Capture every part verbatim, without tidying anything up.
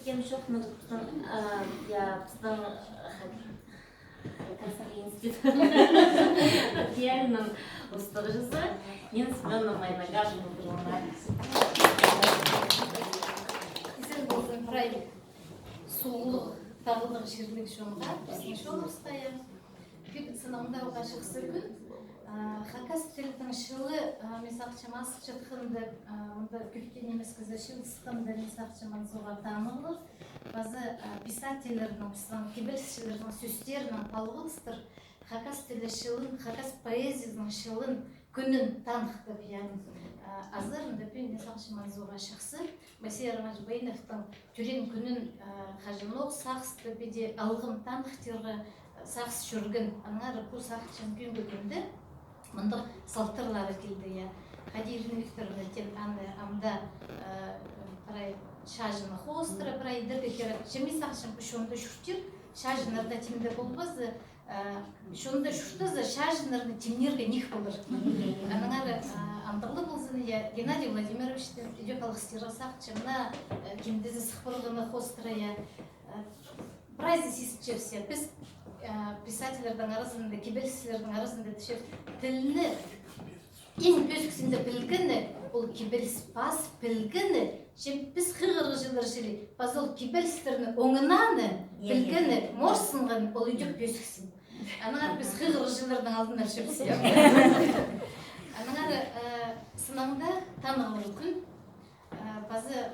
Кем чох, ну, пістің, а, я, пістің, а, Хакасский институт. Реальный устағҷызы Нина Семёновна Майнагажева. Изен ползын прай суғлығ, тағлығ чирліг чонға, пістің чоныбысха, я. Пӱӱн сынаңда уғаа чахсы кӱн. А, хакас тілінің чылы, а, мин сағынчам, ас чатханда, а, мында кӧп нимес кізі чыылысханда, мин сағынчам, анзы уғаа таныхтығ. Паза, а, писательлернің, пістің кибелісчілернің сӧстерінең палғалыстыр хакас тілі чылын, хакас поэзиязының чылын, кӱнін таныхтап, я. А, азарында пӱӱн, мин сағынчам, анзы уғаа чахсы. Моисей Романович Баиновтың тӧреен кӱнін, а, хаҷанох сағыста піди алғым таныхтирға, а, сағыс чӧрген. Аннаңар пу сағынчам пӱӱнгі кӱнде мындағ салтарлары килді, я. Хайди Ирина Викторовна теен, аны амды, а, прай чаҷынны хоостыра, прай идерге кирек. Че мин сағынчам, пу чонда чуртир, чаҷыннар даа тимде полбаза, а, чонда чуртаза, чаҷыннарны тимнирге ниик полар. Аннаңар, а, андағ ла ползын, я, Геннадий Владимировичті ідӧк алғыстирға сағынчам, мына, а, кемдезі сых парғаны хоостыра, я. А, прайзы сизінчебіс, я, піс, а, писательлернің аразында, кибелісчілернің аразында тіпчебіс, тілні иң пӧзік синде пілгені, ол кибеліс пас пілгені, че піс хығырығҷылар чіли, паза ол кибелістерні оңынаны, я, я, пілгені, морсынған, ол ідӧк пӧзік син. Аннаңар піс хығырығҷыларның алнында чӧрчебіс, я. Аннаңар, э, сынаңда таныхтығ кӱн, э, паза,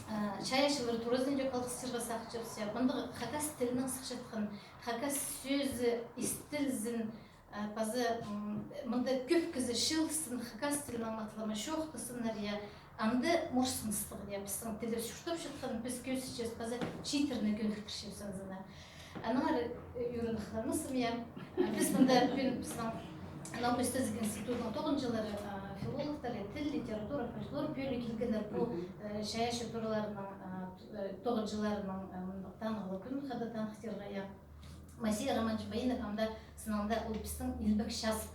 э, чайаачылар туразын ідӧк алғыстирға сағынчабыс, я. Мында хакас тілінең сыхчатхан, хакас сӧзі истілзін, а, паза, м, мында кӧп кізі чыылыссын, хакас тілінең матап чоохтассыннар, я, анда морсыныстығ, я, пістің тілібіс чуртап чатхан, піс кӧзітчебіс, паза чииттерні кӧніктірчебіс анзына. Аннаңар, э, ӧрініп хынмасым, я. А, піс мында пӱӱн пістің наука-исследовательский институтының тоғынҷылары, а, филологтар, я, тіл, литература, фольклор пӧлии килгеннер пу, э, чайаачы тураларының, а, т-, э, тоғынҷыларының, а, мындағ таныхтығ кӱн хада таныхтирға, я. Моисей Романович Баинов амды сынаңда ол пістің илбек чазыт.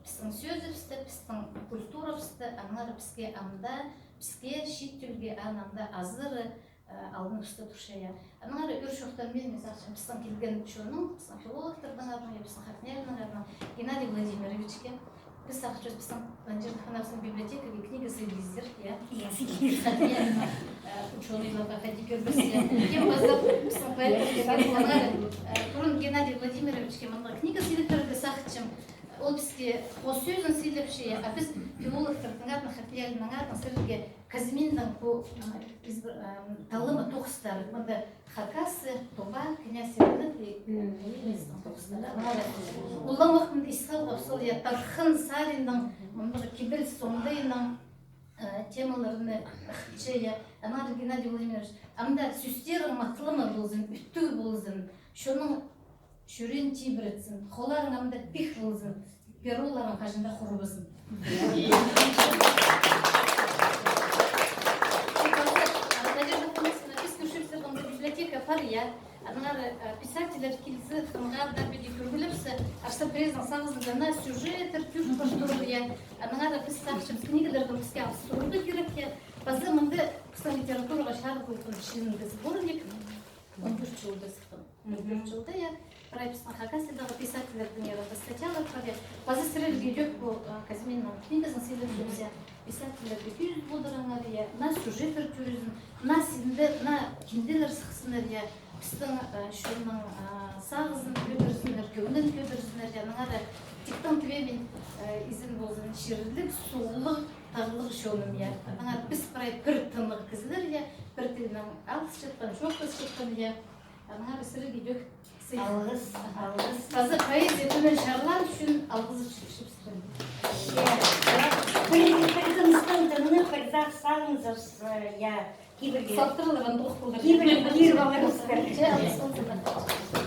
Пістің сӧзібісті, пістің культурабысты, аннаңар піске амды, піске, чиит тӧлге аны амды азыры, э, алныбыста турча, я. Аннаңар ӧӧр чоохтанмин, мин сағынчам, пістің килген чонның, пістің филологтарның адынаң, я, пістің ХакНИИЯЛИ-нің адынаң Геннадий Владимировичке. Піс сағынчабыс, пістің Надежда Афанасьевнаның библиотекаға книга сыйлирзар, я? Я, сыйлирзар. Э, учёныйларға хайди кӧрбес, я. Кем пазох пістің поэттер килген, аннаңар, э, пурун Геннадий Владимировичке мындағ книга сыйлап пирерге сағынчам. Ол піске хос сӧзін сыйлапча, я, а піс филологтарның адынаң, ХакНИИЯЛИ-ның адынаң сірерге Казьминнің пу, а, избр-, а, таллама тоғыстары. Мында хакасты, тоба, князь Иванов и, э, Лениннің тоғыстары. Улам ох мында ис халғабыс, ол, я, Тархын Саринның мындағ кибеліс оңдайынаң, э, темаларны ырахча, я. Аннаңар Геннадий Владимирович, амды сӧстерің матап ползын, ӱттіг ползын, чонның чӱреен тибіретсін, холларың амды пик ползын, пероларың хаҷан даа хурбазын. Надежда Афанасьевна, піс кӧрчебіс, сірернің библиотека пар, я. Аннаңар, э, писательлер килзе, тынға даа піди кӧргілепсе, арса пірезінің сағызында наа сюжеттер тӧрт пар турар, я. Аннаңар піс сағынчабыс, книгаларны піске алыстырарға кирек, я. Паза мында пістің литератураға чарыдылған чыынды сборник. Он тӧрт чылда сыххан. Он тӧрт чылда, я, прай пістің Хакасиядағы писательлернің, я, статьялар пар, я. Паза сірерге ідӧк пу, а, Казьминнің книгазын сыйлапчабыс, я. Писательлерге кӧзіт полдырыңар, я. Наа сюжеттер тӧрезін, наа синде, наа кинделер сыхсыннар, я. Пістің, а, чонның, а, сағызын кӧдірзіннер, кӧңнін кӧдірзіннер, я. Аннаңар тиктең тібеем мин, а, изен ползын, чирліг, суғлығ, тағлығ чоным, я. Аннаңар піс прай пір тыннығ кізілер, я. Пір тілнең алысчатхан, чоохтасчатхан, я. Аннаңар сірерге ідӧк сый. Алғыс, алғыс. Паза поэзия тӧреен чарлар ӱчӱн алғызып чыхчабыс. Пір, пір тыныстаң тыннығ, пір сағыс салыңзар, я, кибірге. Салтырлап андох полар. Кибірге киріп аларбыстар. Че, алғыс ползын.